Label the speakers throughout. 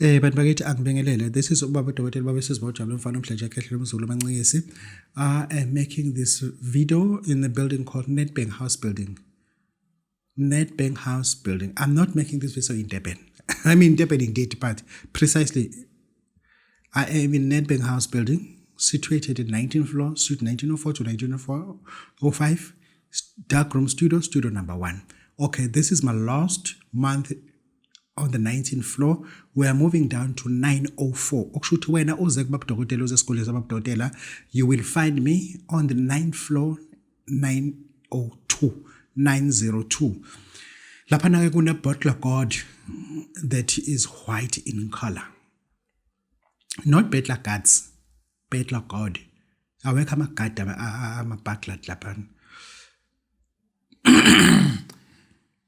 Speaker 1: Bantu bakithi angibingelele. This is ubaba udokotela baba sizwa ujabule mfana omhlaje akhehle umzulu amancikisi. I am making this video in the building called Nedbank House Building. Nedbank House Building. I'm not making this video in Durban. I mean Durban indeed, but precisely I am in Nedbank House Building, situated in 19th floor, suite 1904 to 1905, dark room studio, studio number 1. Okay, this is my last month on the 19th floor. We are moving down to 904. Okusho ukuthi wena uze kubabudokotela uze esikoleni sababudokotela, you will find me on the 9th floor, 902, 902. Laphana ke kune butler guard that is white in color. Not butler guards, butler guard. Awekho amagadi ama-butler laphana.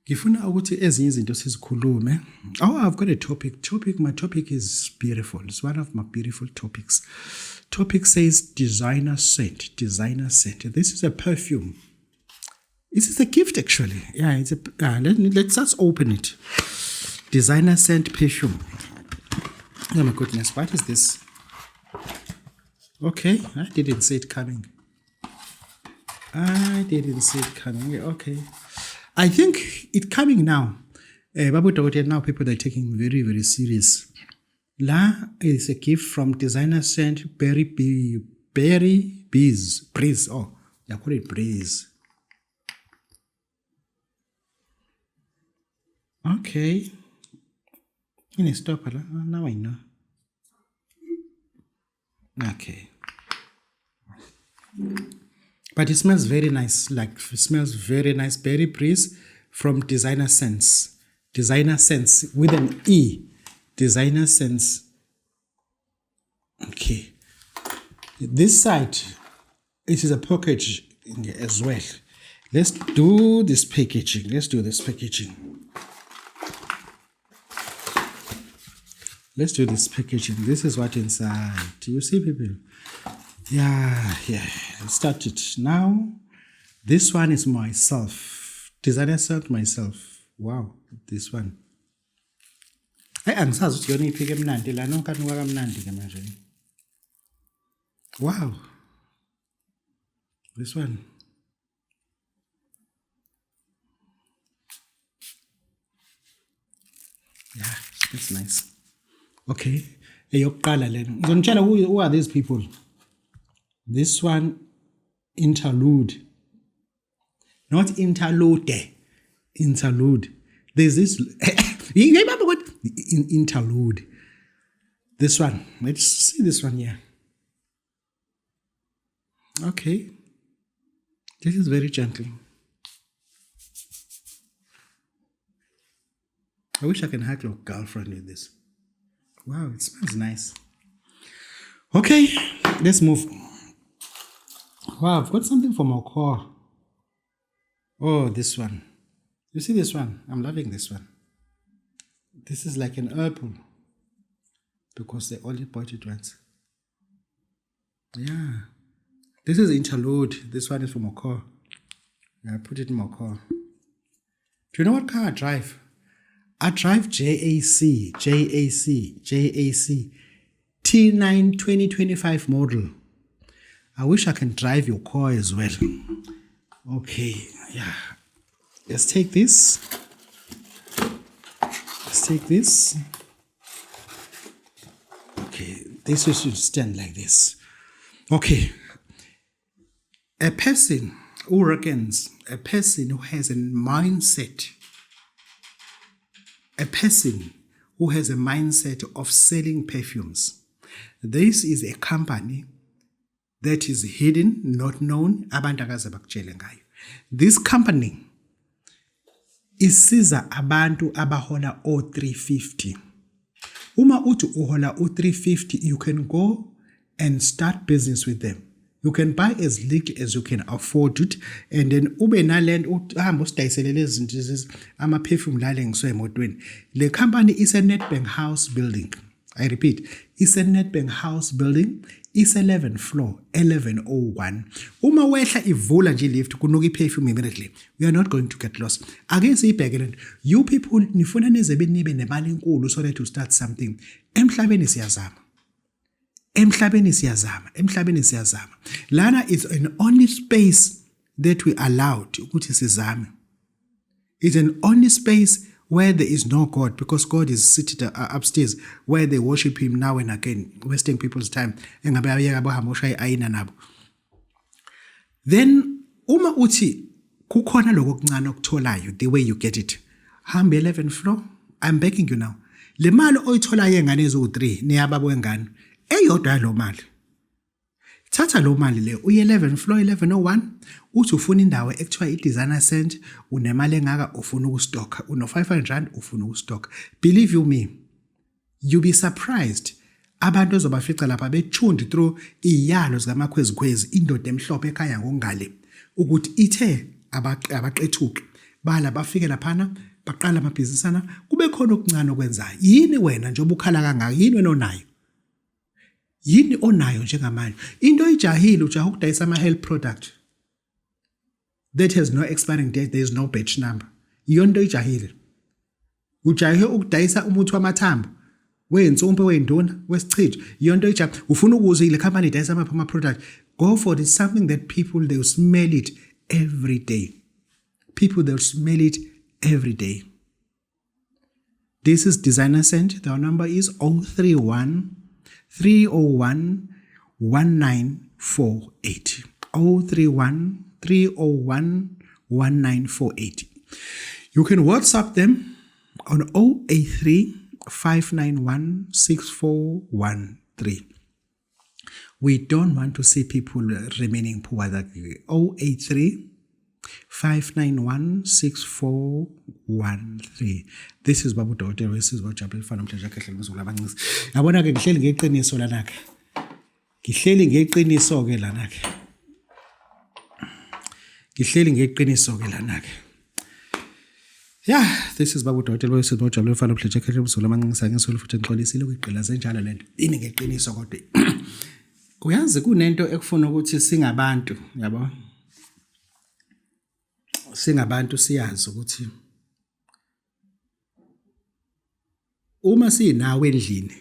Speaker 1: Ngifuna ukuthi ezinye izinto sizikhulume. Oh, I've got a topic. Topic, my topic is beautiful. It's one of my beautiful topics. Topic says designer scent. Designer scent. This is a perfume. This is a gift actually. Yeah, it's a let's just open it. Designer scent perfume. Oh my goodness, what is this? Okay, I didn't see it coming. I didn't see it coming. Okay. I think it coming now. Babu Dokotela, now people are taking very, very serious. La is a gift from designer scent Berry Bee, Berry Bees, Breeze. Oh, they call it Breeze. Okay. In a stopper. Now I know. Okay. But it smells very nice. Like, it smells very nice. Berry Breeze from Designer Sense. Designer Sense with an E. Designer Sense. Okay. This side, it is a package as well. Let's do this packaging. Let's do this packaging. Let's do this packaging. This is what inside. Do you see, people? Yeah, yeah. Let's start it now. This one is myself. Designer scent myself. Wow, this one. Hey, angisazi ukuthi yona iphike emnandi la nonke anuka kamnandi ke manje. Wow. This one. Yeah, that's nice. Okay. Eyokuqala lena. Ngizonitshela who are these people. This one interlude. Not interlude. Interlude. There's this interlude. This one. Let's see this one here. Okay. This is very gentle. I wish I can hug your girlfriend with this. Wow, it smells nice. Okay, let's move. Wow, I've got something for my car. Oh, this one. You see this one? I'm loving this one. This is like an apple because they only bought it once. Yeah. This is interlude. This one is for my car. Yeah, I put it in my car. Do you know what car I drive? I drive JAC, JAC, JAC, T9 2025 model. I wish I can drive your car as well. Okay, yeah. Let's take this. Let's take this. Okay, this should stand like this. Okay. A person who reckons, a person who has a mindset, a person who has a mindset of selling perfumes. This is a company that is hidden, not known, abantu akaze bakutshele ngayo. This company isiza abantu abahola o-350. Uma uthi uhola u-350, you can go and start business with them. You can buy as little as you can afford it, and then ube nalento uhambe usidayisele lezi zinto lezi ama-perfume la lengiswe emotweni. Le company is a Nedbank House building. I repeat, ise-Nedbank House building, ise-11 floor, 1101. Uma wehla ivula nje lift kunuka i-perfume immediately. We are not going to get lost. Ake siyibheke lento. You people nifuna nize nibe nemali enkulu so that you start something. Emhlabeni siyazama. Emhlabeni siyazama, emhlabeni siyazama. Lana is an only space that we allowed ukuthi sizame. It's an only space where there is no God because God is seated upstairs where they worship him now and again, wasting people's time. Engabe ayeka bahamba oshaya ayina nabo. Then uma uthi kukhona lokho okuncane okutholayo the way you get it. Hambe 11 floor. I'm begging you now. Le mali oyitholayo engane eziwu-3 neyababa wengane eyodwa yalo mali. Thatha lo mali le uye 11 floor 1101 uthi ufuna indawo ekuthiwa i-designer cent unemali engaka ufuna ukustocka uno 500 rand ufuna ukustocka. Believe you me, you be surprised abantu ozobafica lapha bechund through iyalo zikamakhwezikhwezi indoda emhlophe ekhaya ngokungale ukuthi ithe abaqethuke bala bafike laphana baqala amabhizinisana kube khona okuncane okwenzayo. Yini wena njengoba ukhala kangaka, yini wena onayo? Yini onayo njengamanje? Into oyijahile, ujaha ukudayisa ama-health product that has no expiring date, there is no batch number. Iyona into oyijahile. Ujahe ukudayisa umuthi wamathambo wey'nsumpe, wey'nduna, wesichitho. Iyona into oyijahile. Ufuna ukuze ile company idayisa amaphi ama-product. Go for it. Something that people, they will smell it every day. People, they will smell it every day. This is Designer Cent. Their number is 031 301 1948. 031 301 1948. You can WhatsApp them on 083 591 6413. We don't want to see people remaining poor. 083 591 6413. This is Babu Dokotela wesizwe ojabule mfana omhlanje akhehle ngizulu abancisi. Yabona ke ngihleli ngeqiniso lana ke. Ngihleli ngeqiniso ke lana ke. Ngihleli ngeqiniso ke lana ke. Yeah, this is Babu Dokotela wesizwe ojabule mfana omhlanje akhehle ngizulu abancisi ngisolo futhi ngixolisile ukugqilaza enjalo lento. Ini ngeqiniso kodwa. Uyazi kunento ekufuna ukuthi singabantu, yabo. Singabantu siyazi ukuthi uma sinawe endlini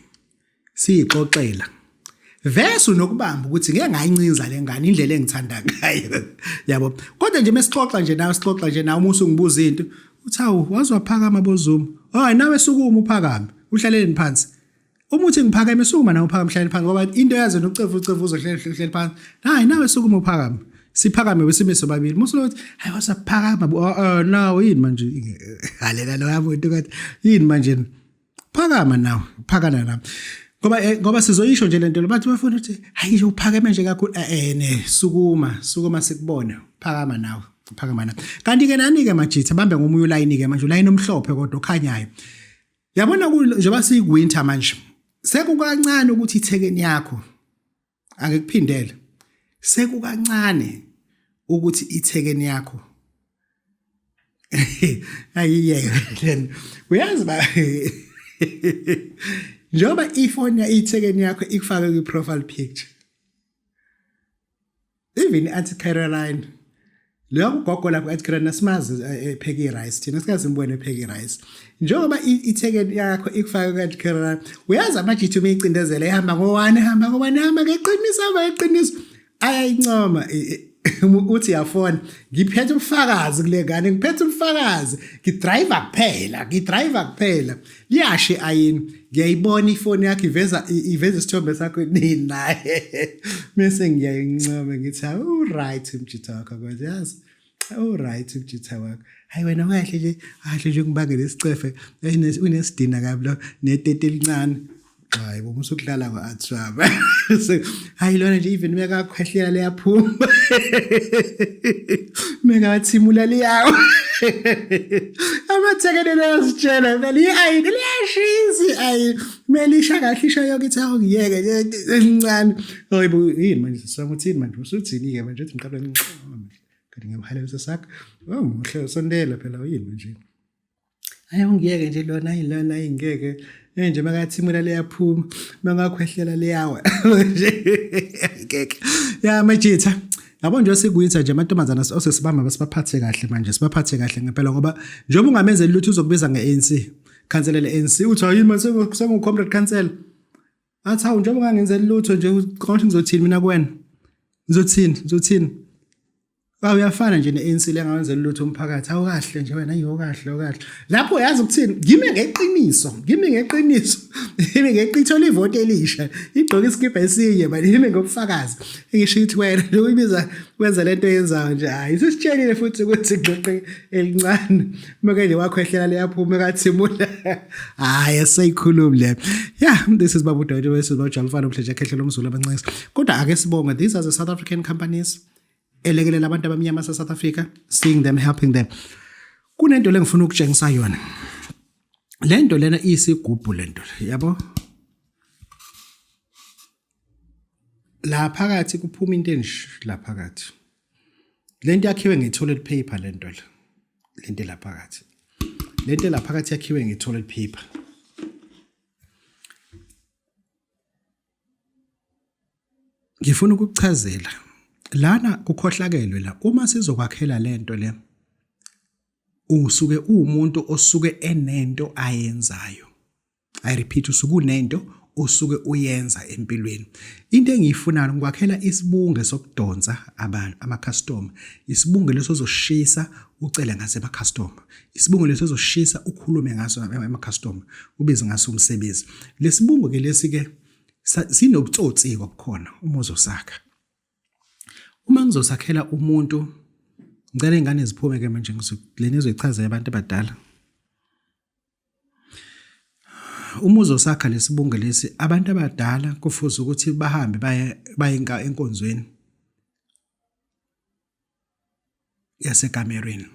Speaker 1: siyixoxela vese unokubamba ukuthi ngeke ngayincinza le ngane indlela engithanda ngayo, yabo. Kodwa nje mesixoxa nje nawe, sixoxa nje nawe, uma usungibuza into uthi awu waze waphakama boZuma, hayi nawe sukuma uphakame uhlaleleni phansi. Uma uthi ngiphakeme, sukuma nawe uphakame uhlale phansi, ngoba into yazi nokucevu ucevu uzohlale uhlale phansi. Hayi nawe sukuma uphakame, siphakame besime sobabili. Musulothi hayi wasaphakama nawe yini manje, halela lo yabo into kathi yini manje, phakama nawe, phakana nami, ngoba sizoyisho nje lento bathi bafuna ukuthi hayi nje uphakeme nje kakhulu. Ne sukuma, sukuma sikubone, phakama nawe, phakama nawe. Kanti ke nani ke majitha bambe ngomunye ulayini ke manje, ulayini omhlophe kodwa okhanyayo. Yabona njengoba siyi-winter manje, sekukancane ukuthi ithekeni yakho, angikuphindele, sekukancane ukuthi ithekeni yakho ayiyeke lena. Uyazi ba njengoba ifoni ithekeni yakho ikufake kwi-profile picture, even i-Auntie Caroline leyo kugogo lapho, Auntie Caroline asimazi epheka i-rice, thina sikaze simbone epheka i-rice. Njengoba ithekeni yakho ikufake ku-Auntie Caroline, uyazi amajitha uma icindezela ihamba ngo-one, ihamba ngo-one, ihamba ngeqiniso, ihamba ngeqiniso, ayayincoma. Uthi yafona, ngiphethe ubufakazi kule ngane, ngiphethe ubufakazi, ngidriver kuphela, ngidriver kuphela, liyashe ayini, ngiyayibona ifoni yakho iveza isithombe sakho nini naye, bese ngiyayincoma ngithi awu right mjitha wakho, kodwa yazi awu right mjitha wakho, hayi wena kahle nje, kahle nje ngibangele isicefe, unesidina kabi lo netete elincane. Hayi bo, usukudlala ngo-Atraba. Hayi lona nje even mekakhwehlela liyaphuma, mekathimula liyawa. Amathekelelo ayazitshela vele i-ayini liyashisa, i-ayini melisha kahle isha yonke, ithi awu ngiyeke nje elincane. Hayi bo, yini manje sisami, uthini manje, usuthini-ke manje, uthi ngiqale kanti ngiyamhalela sakho, oh muhle, sondela phela, yini manje. Hayi ungiyeke nje lona hayi lona hayi ngeke. Nje makathimula leyaphuma, mangakhwehlela leyawa. Nje ngeke. Ya majitha. Yabo nje sekuwinter nje amantombazana osesibamba basibaphathe kahle manje, sibaphathe kahle ngempela ngoba njengoba ungamenzeli lutho uzokubiza nge-ANC. Khansela le-ANC uthi hayi manje sengu-comrade khansela. Athi hawu njengoba ungangenzeli lutho nje uqonda ngizothini mina kuwena? Ngizothini? Ngizothini? Awu uyafana nje ne-ANC lengawenzela lutho umphakathi. Awu kahle nje wena ayiyo kahle okahle. Lapho uyazi ukuthini? Ngime ngeqiniso, ngime ngeqiniso. Ngime ngeqitho livoti elisha. Igqoke isikibha esinye manje ngime ngobufakazi. Ngisho ithi wena nje uyibiza wenza lento oyenzayo nje. Hayi sisitshelile futhi ukuthi igqoqe elincane. Meke nje wakhwehlela leyaphuma ekathimula. Hayi aseyikhulumi le. Yeah, this is Babu Dawid wesizwe bajamfana umhleje khehla lomzulu abancisa. Kodwa ake sibonge these are the South African companies elekelela abantu abamnyama se-South Africa seeing them helping them kunento le ngifuna ukutshengisa yona le nto lena iyisigubhu le nto yabo la phakathi kuphuma into enje la phakathi le nto yakhiwe nge-toilet paper le nto le le nto la phakathi le nto la phakathi yakhiwe nge-toilet paper Ngifuna ukukuchazela lana kukhohlakelwe la uma sizokwakhela lento le usuke uwumuntu osuke enento ayenzayo i repeat usuke unento osuke uyenza empilweni into engiyifunayo ngikwakhela isibunge sokudonsa abantu ama-customer isibunge leso ozoshisa ucele ngaso ema-customer isibunge leso ozoshisa ukhulume ngaso ema-customer ubize ngaso umsebenzi lesibungu ke lesi ke sinobutsotsi obukhona uma uzosakha uma ngizosakhela umuntu ngicela ingane ziphume ke manje lena izoyichazela abantu abadala uma uzosakha lesibunge lesi abantu abadala kufuze ukuthi bahambe baye baye enkonzweni yasekamerweni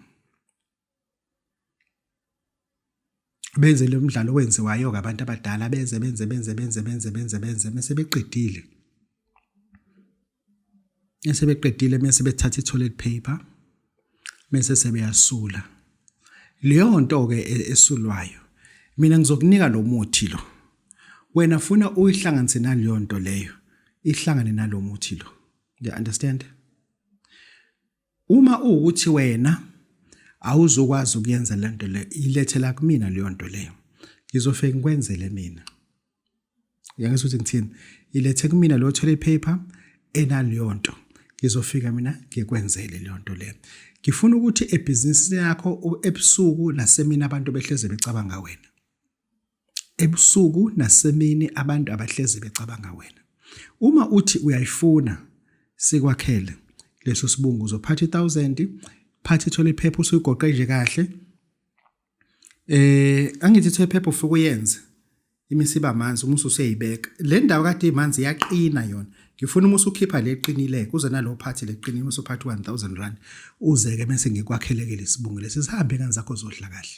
Speaker 1: benze lo mdlalo owenziwayo-ke abantu abadala benze benze benze benze benze benze benze mese beqedile mese beqedile mese bethatha i-toilet paper mese sebeyasula leyo nto-ke e, esulwayo mina ngizokunika lo muthi lo wena funa uyihlanganise naleyo nto leyo ihlangane nalo muthi lo you understand Uma uwukuthi wena awuzokwazi ukuyenza le nto leyo, ilethela kumina leyo nto leyo. Ngizofike ngikwenzele mina. Uyangizwa ukuthi ngithini? Ilethe kumina leyo toilet paper enaleyo nto. Ngizofika mina ngikwenzele leyo nto leyo. Ngifuna ukuthi ebhizinisini yakho ebusuku nasemini abantu behleze becabanga wena. Ebusuku nasemini abantu abahlezi becabanga wena. Uma uthi uyayifuna sikwakhele leso sibungu uzophatha i-1000 phatha ithole iphepha usuyigoqe nje kahle eh angithi ithole iphepha ufike uyenze imisiba amanzi uma usuyayibeka le ndawo kade imanzi iyaqina yona ngifuna uma usukhipha le qinile kuze nalo phathi leqinile uma usuphatha 1000 rand uzeke bese ngikwakheleke lesibungu lesi sihambe ingane zakho zodla kahle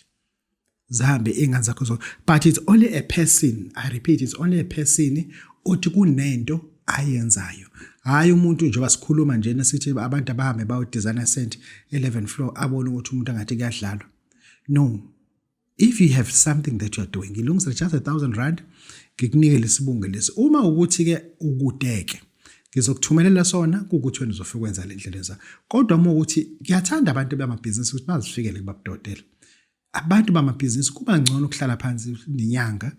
Speaker 1: zihambe iy'ngane zakho zonke but it's only a person i repeat it's only a person othi kunento ayenzayo hhayi umuntu njengoba sikhuluma nje nesithi abantu abahambe bayo-designer cent 11 floor abone ukuthi umuntu angathi kuyadlalwa no if you have something that you are doing ngilungisele just R1000 ngikunike lesibunge lesi uma ukuthi ke ukudeke ngizokuthumelela sona kukuthi wena uzofika wenza le ndlela enza kodwa uma ukuthi ngiyathanda abantu bamabhizinisi ukuthi bazifikele kubabudokotela abantu bamabhizinisi kuba ngcono ukuhlala phansi nenyanga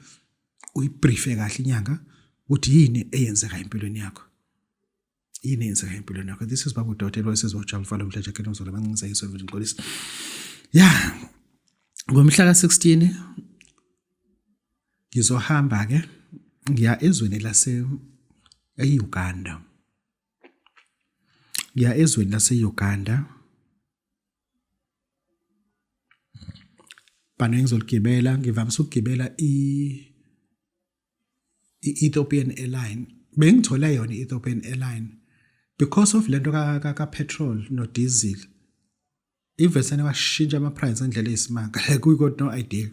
Speaker 1: uyibriefe kahle inyanga ukuthi yini eyenzeka empilweni yakho yini eyenzeka empilweni yakho this is babu dokotela wesizwe mfana mhleje khe nozola bancinisa iso ngixolisa ya ngomhla ka-16 ngizohamba ke ngiya ezweni lase e-Uganda ngiya ezweni lase-Uganda Bhano engizoligibela ngivamise ukugibela i-Ethiopian Airline bengithole yona i-Ethiopian Airline because of lento ka, ka, petrol no diesel ivesane washintsha ama price ngendlela eyisimanga like we got no idea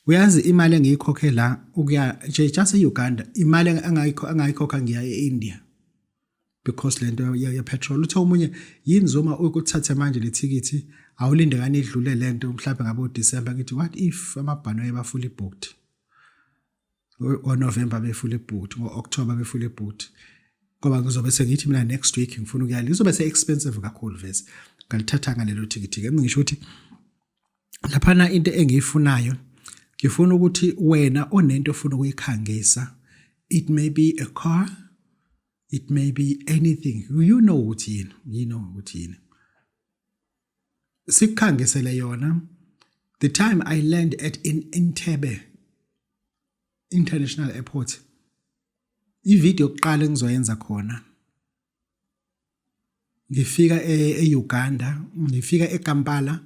Speaker 1: uyazi imali engiyikhokhe la ukuya nje just e-Uganda imali angayikhokha ngiya e-India because lento ye petrol uthe omunye yini Zuma ukuthathe manje le thikithi Awulinde kani idlule lento mhlawumbe ngabo December ngithi what if amabhanoyi ba fully booked. NgoNovember be fully booked, ngoOctober be fully booked. Ngoba ngizobe sengithi mina next week ngifuna ukuya, lizobe se expensive kakhulu vese. Ngalithatha ngalelo thikithi ke ngisho ukuthi laphana into engiyifunayo ngifuna ukuthi wena onento ofuna ukuyikhangisa, it may be a car, it may be anything, you know ukuthi yini, you know ukuthi yini, sikukhangisele yona. The time I land at in Entebbe International Airport, ivideo yokuqala engizoyenza khona ngifika e-Uganda, ngifika eKampala,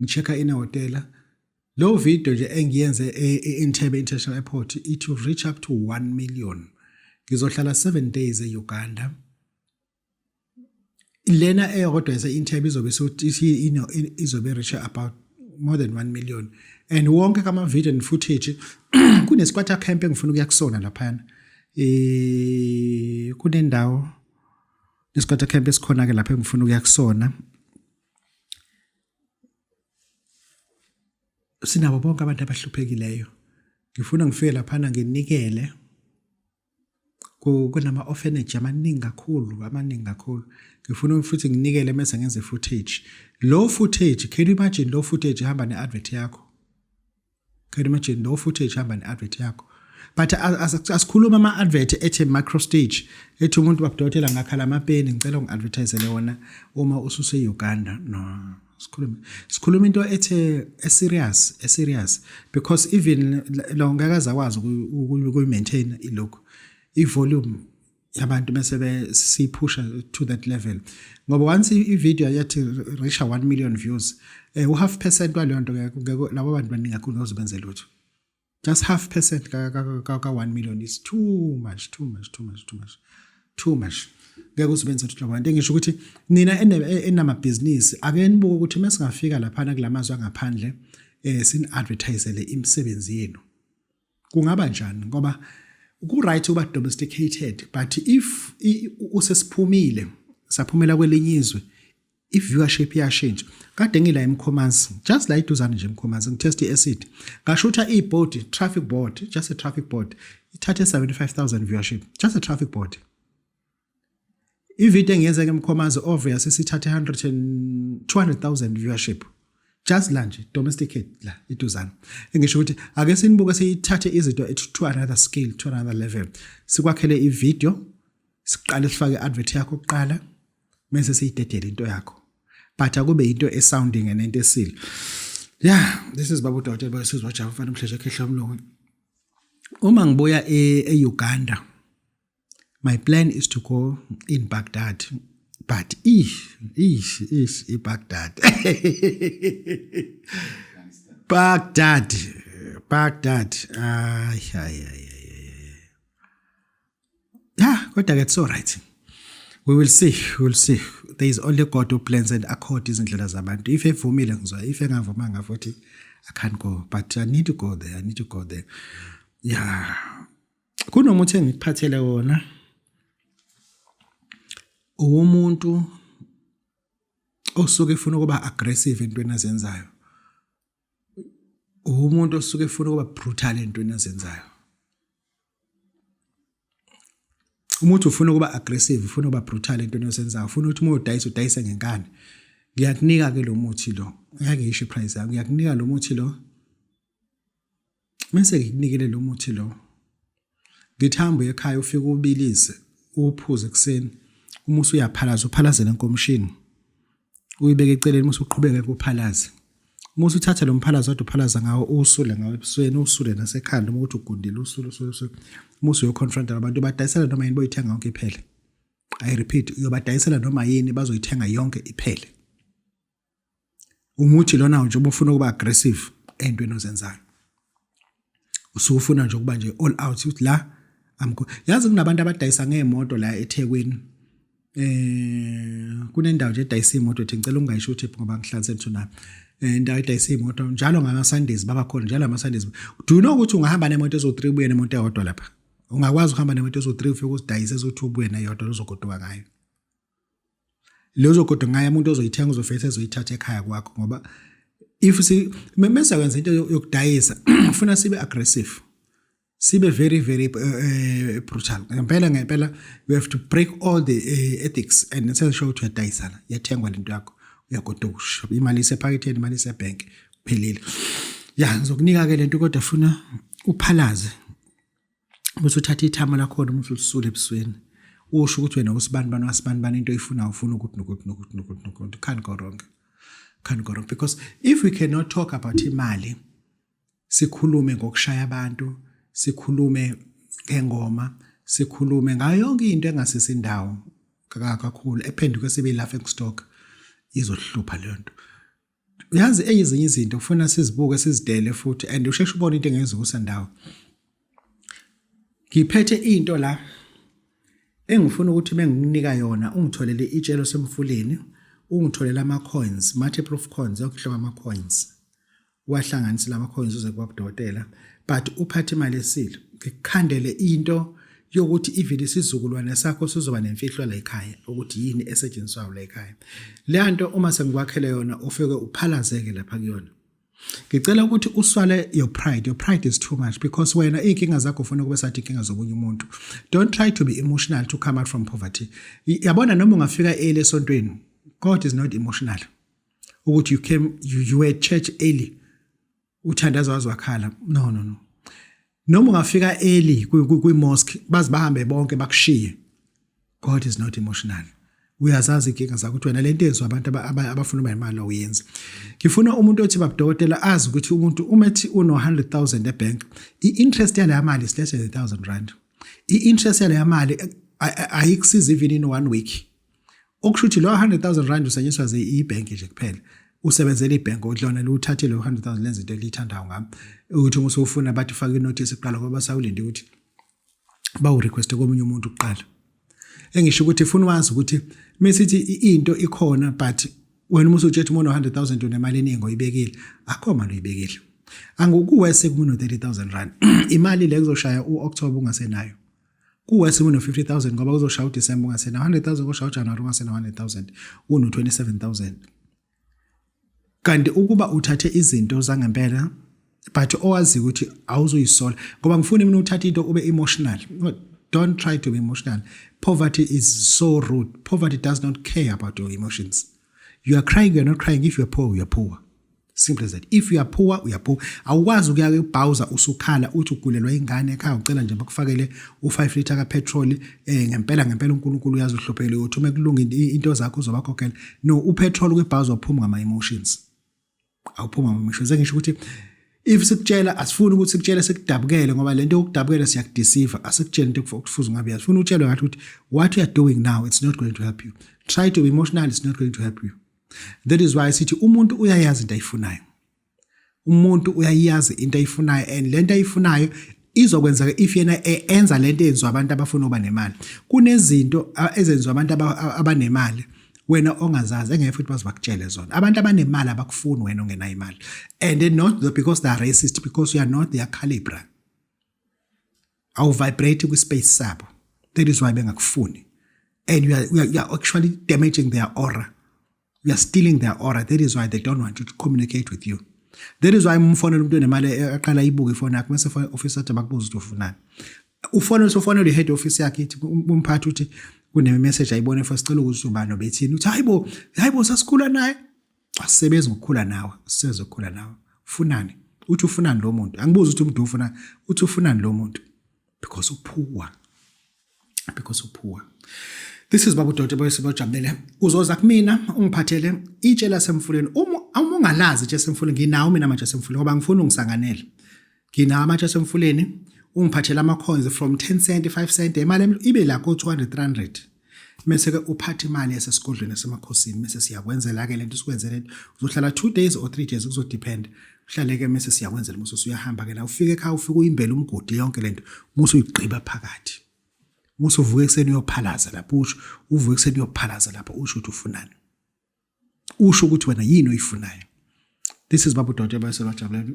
Speaker 1: ngichecka in ehotela, lo video nje engiyenze e-Entebbe International Airport, it will reach up to 1 million. Ngizohlala 7 days e-Uganda. Lena eyodwa yase-Entebbe izobe izobe reach about more than 1 million, and wonke kama video and footage kune squatter camp engifuna ukuya kusona laphana. Kunendawo nesquatter camp esikhona ke lapha engifuna ukuya kusona, sinabo bonke abantu abahluphekileyo. Ngifuna ngifike laphana nginikele. Kunama orphanage amaningi kakhulu, amaningi kakhulu. Ngifuna futhi nginikele mase ngenze footage. Lo footage, can you imagine lo footage ihamba ne-advert yakho? Can you imagine lo footage ihamba ne-advert yakho? But asikhuluma ama-advert ethe micro stage, ethi umuntu babudokotela ngakhala amapeni, ngicela ungi-advertisele wona uma ususe-Uganda. No, sikhuluma into ethe serious, serious, because even lo ngeke azakwazi ukuyi-maintain ilokhu i-volume yabantu bese besiphusha to that level, ngoba once i-video yathi reach 1 million views, u-half percent waleyo nto ngeke, labo bantu baningi kakhulu, ngeke benze lutho. Just half percent ka 1 million is too much, too much, too much, too much, too much. Ngeke usebenze lutho labo bantu. Engisho ukuthi nina enamabhizinisi, ake nibuke ukuthi mesingafika laphana kulamazwe angaphandle, sini advertisele imisebenzi yenu, kungaba njani? Ngoba ku right ukuba domesticated, but if usesiphumile saphumela kwelinye izwe, i-viewership iyashintsha. Kade ngila eMkhomazi, just la iduzane nje eMkhomazi, ngitest i-acid, ngashutha i-board, traffic board, just a traffic board, ithathe 75,000 viewership, just a traffic board. Ivideo engiyenze eMkhomazi obvious isithathe 100 and 200,000 viewership, just la nje domesticate la iduzane. Engisho ukuthi ake sinibuke siyithathe izinto to another scale, to another level. Sikwakhele ivideo, siqale sifake advert yakho kuqala, mase siyidedele into yakho, but akube into esounding nento esile. Yeah, this is Babu Dokotela Bayisizwa Java mfana umhleshe khehla umlungu. Uma ngibuya e-Uganda, my plan is to go in Baghdad, but ish ish ish, iBaghdad, Baghdad, Baghdad, ay ay ay ay. Yeah, kodwa ke it's all right, we will see, we will see. There is only God who plans and accord izindlela zabantu. If evumile ngizwa, if engavumanga futhi I can't go, but I need to go there, I need to go there. Yeah, kunomuthi engikuphathele wona, umuntu osuke efuna ukuba aggressive entweni azenzayo, umuntu osuke efuna ukuba brutal entweni azenzayo. Umuntu ufuna ukuba aggressive, ufuna ukuba brutal entweni ozenzayo, ufuna ukuthi uma udayisa udayise ngenkani. Ngiyakunika ke lo muthi lo, ngeke ngisho iprice yakho. Ngiyakunika lo muthi lo, mase ngikunikele lo muthi lo, ngithi hamba ekhaya ufike ubilise, uphuze ekuseni. Uma usuyaphalaza, uphalazele enkomishini, uyibeke eceleni, uma usuqhubeka kuphalaze. Uma usuthatha lo mphalazo kade uphalaza ngawo, usule ngawo ebusweni, usule nasekhanda uma ukuthi ugundile, usule, usule, usule. Uma usuyoconfronta abantu, badayisela noma yini, boyithenga yonke iphele. I repeat, uyobadayisela noma yini, bazoyithenga yonke iphele. Umuthi lona nje ufuna ukuba aggressive entweni ozenzayo, usufuna nje ukuba nje all out, uthi la amkho. Yazi kunabantu abadayisa ngeemoto la eThekwini, kunendawo nje edayisa imoto ethi ngicela ungayisho ukuthi ngoba ngihlanze thina, indawo edayisa imoto njalo ngama Sundays baba khona, njalo ama Sundays. Do you know ukuthi ungahamba nemoto ezo 3 ubuye nemoto eyodwa lapha? Ungakwazi ukuhamba nemoto ezo 3, ufike uzidayise ezo 2, ubuye neyodwa uzogoduka ngayo. Lezo godo ngaye umuntu ozoyithenga uzofesa ezoyithatha ekhaya kwakho, ngoba if si mese kwenza into yokudayisa, ufuna sibe aggressive, sibe very very brutal ngempela ngempela. You have to break all the ethics and senze sure ukuthi uyadayisana, iyathengwa lento yakho, uyagodusha, imali isephaketheni, imali isebank, kuphelile. Ya, ngizokunika ke lento, kodwa funa uphalaze bese uthatha ithama lakhona uma usulisula ebusweni, usho ukuthi wena usibani bani wasibani bani, into oyifunayo, ufuna ukuthi nokuthi nokuthi nokuthi nokuthi. Can't go wrong, can't go wrong, because if we cannot talk about imali, sikhulume ngokushaya abantu, sikhulume ngengoma, sikhulume ngayo yonke into engasisi indawo kakhulu, ephenduke sibe laughing stock, izohlupha leyo nto. Uyazi, ezinye izinto kufuna sizibuke, sizidele futhi, and usheshe ubone into engezukusa ndawo. Ngiphethe into la engifuna ukuthi mengikunika yona, ungitholele itshe lasemfuleni, ungitholele ama coins, multiple of coins, yonke inhlobo ama coins, wahlanganisa lama coins, uze kubabudokotela, but uphathe imali esile, ngikukhandele into yokuthi even isizukulwane sakho sizoba nemfihlo la ekhaya ukuthi yini esetshenziswayo la ekhaya. Le nto uma sengikwakhele yona, ufike uphalazeke lapha kuyona. Ngicela ukuthi uswale your pride. Your pride is too much, because wena iy'nkinga zakho ufuna kube sathi inkinga zomunye umuntu. Don't try to be emotional to come out from poverty. Yabona, noma ungafika early esontweni, God is not emotional ukuthi you came, you were at church early, uthandaza waze wakhala. No, no, no. Noma ungafika early kwi-mosque, baze bahambe bonke bakushiye, God is not emotional. Uyazazi inkinga zakho, ukuthi wena lento yenziwa abantu abafuna uba imali awuyenzi. Ngifuna umuntu othi, "Babudokotela," azi ukuthi umuntu uma ethi uno 100,000 ebank, i-interest yaleya mali is less than R1000. I-interest yaleya mali ayikusiza even in one week. Okusho ukuthi lo R100,000 usenyiswa ibhenki nje kuphela, usebenzela ibhenki, lona liwuthathe lo 100,000, lenze into eliyithandayo ngami, ukuthi uma usufuna bathi faka inotice kuqala, ngoba basawulinde ukuthi bawu-requeste komunye umuntu kuqala. Engisho ukuthi funa wazi ukuthi mesithi into ikhona, but wena uma usutshela uma uno 100,000 unemali eningi oyibekile, akho mali oyibekile. Angukuwese kuma uno R30,000, imali le kuzoshaya uOctober ungasenayo. Kuwese uma uno 50,000, ngoba kuzoshaya uDecember ungasenayo 100,000, kushaya uJanuary ungasenayo 100,000, uno 27,000. Kanti ukuba uthathe izinto zangempela but owazi ukuthi awuzuyisola, ngoba ngifuna mina uthathe into ube emotional. Don't try to be emotional. Poverty is so rude. Poverty does not care about your emotions. You are crying, you are not crying, if you are poor, you are poor, simple as that. If you are poor, you are poor. Awukwazi ukuya ebhawuza usukhala uthi ugulelwa ingane ekhaya, ucela nje bakufakele u5 liter ka petrol. Ngempela ngempela uNkulunkulu uyazi uhluphekile, uthi uma kulunga into zakho uzobakhokhela. No, upetrol kwibhawuza uphuma ngama emotions, awuphuma ngama emotions. Engisho ukuthi if sikutshela, asifuni ukuthi sikutshele sikudabukele, ngoba lento yokudabukela siyakudeceive. Asikutshele into ekufuze ungabe yazi. Sifuna utshelwe ngathi ukuthi what you are doing now, it's not going to help you. Try to be emotional, it's not going to help you. That is why sithi umuntu uyayazi into ayifunayo, umuntu uyayazi into ayifunayo, and lento ayifunayo izokwenzeka if yena enza lento eyenziwa abantu abafuna ukuba nemali. Kunezinto ezenziwa abantu abanemali wena ongazazi, engeke futhi baze bakutshele zona. Abantu abanemali abakufuni wena ongenayo imali, and then not because they are racist, because you are not their calibre, awu-vibrate kwi-space sabo. That is why bengakufuni, and you are actually damaging their aura, you are stealing their aura. That is why they don't want you to communicate with you. That is why umfonela umuntu onemali, aqala ibuke ifoni yakho, mase office athi bakubuza ukuthi ufunani. Ufonela, usufonela i-head office yakhe, ithi umphathi uthi kune-message ayibone first, sicela ukuthi ubani obethini. Uthi, "Hayibo, hayibo, sasikhula naye." Asisebenzi ngokukhula nawe, sisebenza ukukhula nawe. Ufunani? Uthi ufunani lo muntu? Angibuzi ukuthi umuntu ufuna, uthi ufunani lo muntu, because upoor, because upoor. This is Babu Doti boyise bajabulele. Uzoza kumina ungiphathele itshe lasemfuleni. Uma ungalazi itshe lasemfuleni, nginawo mina amatshe asemfuleni, ngoba ngifuna ungisanganele. Nginawo amatshe asemfuleni. Ungiphathele ama coins from 10 cent, 5 cent, imali ibe la ko 200, 300, bese ke uphatha imali yasesigodlweni esemakhosini, bese siyakwenzela ke lento sikwenzele. Uzohlala 2 days or 3 days, kuzodepend. Uhlale ke, mase siyakwenzela, musu usuyahamba ke la. Ufike ekhaya, ufike uyimbele umgodi yonke lento, musu uyigqiba phakathi, musu uvuka ekuseni uyophalaza lapho, usho uvuka ekuseni uyophalaza lapho, usho ukuthi ufunani, usho ukuthi wena yini oyifunayo. This is Babu Doti bese bajabulele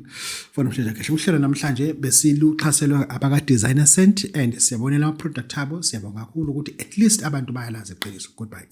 Speaker 1: fona umhlelo kahle. Uhlelo namhlanje besiluxhaselwa abaka Designer Cent, and siyabonela ama product abo. Siyabonga kakhulu ukuthi at least abantu bayalazi iqiniso. Goodbye.